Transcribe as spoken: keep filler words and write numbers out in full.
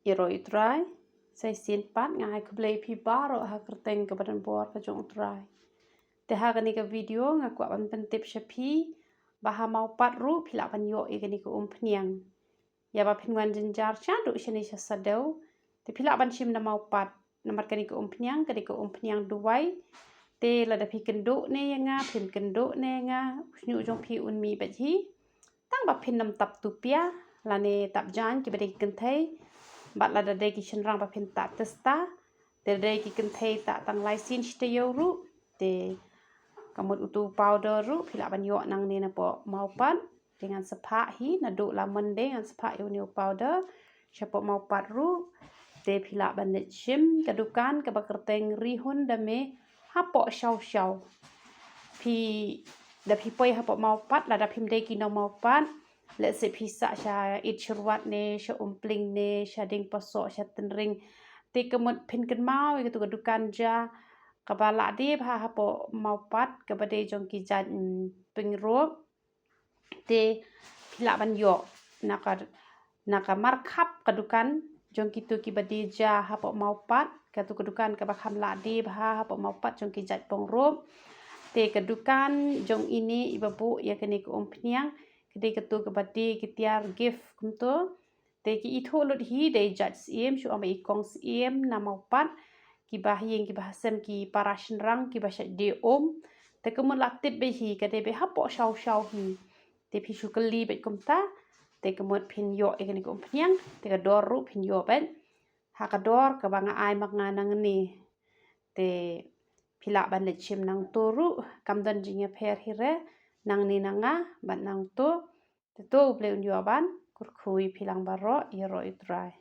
Ïaroh ïa u Trai, sa shisien pat nga ai khublei phi baroh ha ka kyrteng kaba donbor ka jong u Trai. Te ha kane ka video nga kwah ban pyntip sha phi ba ha mawpat ruh phi lah ban ïoh ïa kane ka umphniang. Ïa ba phin wan jynjar shaduh shane sha Sadew, te phi lah ban shim na mawpat. Namar kane ka umphniang, kane ka umphniang duwai. Te lada phi kynduh ne ïa nga, phim kynduh ne ïa nga, u shñiuh jong phi un mih beit hi. Tang ba phin nym tap tupia lane tap jaiñ kiba dei ki kynthei. Bad lada dei ki shynrang ba phin tap testa, te dei ki kynthei tap tang lai sien shi taïew ruh. Te ka mut utu u powder ruh phi lah ban ïoh nangne napoh mawpat. Te ngan sa phah hi naduh la Monday, ngan sa phah ïa une u powder shapoh mawpat ruh. Te phi lah ban leit shim ka dukan kaba kyrteng Rihun Dame hapoh Shawshaw. Phi, da phi poi hapoh mawpat, lada phim dei ki nong mawpat, lehse phi sah sha Ïeit Syrwat ne sha Umpling ne sha Diengpasoh, sha Tynring, te ka mut phin kynmaw ïa katu ka dukan ja kaba lah die bha hapoh mawpat, kaba dei jong ki jait, mm, pyngrope. Te phi lah ban ïoh na ka, na ka markhap ka dukan jong kitu kiba die ja hapoh mawpat. Katu ka dukan kaba kham lah die bha hapoh mawpat jong ki jait pyngrope. Te ka dukan jong ine iba buh ïa kane ka umphniang ka dei katu kaba die ki tiar gift kumtu. Te ki ithuh lut hi da i jait syiem, shu ong ba i kong syiem na mawpat, kiba ha ïing kiba ha sem, ki para shynrang kiba shait die um. Te ka mut la tip beit hi ka dei beit hapoh Shawshaw hi. Te phi shu kylli beit kumta, te ka mut phin ïoh ïa kane ka umphniang, te ka dor ruh phin ïoh beit ha ka dor kaba nga ai ma nga nangne. Te phi lah ban leit shim nangto ruh, kam don jingïapher hi re nangne na nga bad nangto. Te to U Blei un ïoh ban kyrkhu ïa phi lang baroh. Ïaroh ïa u Trai.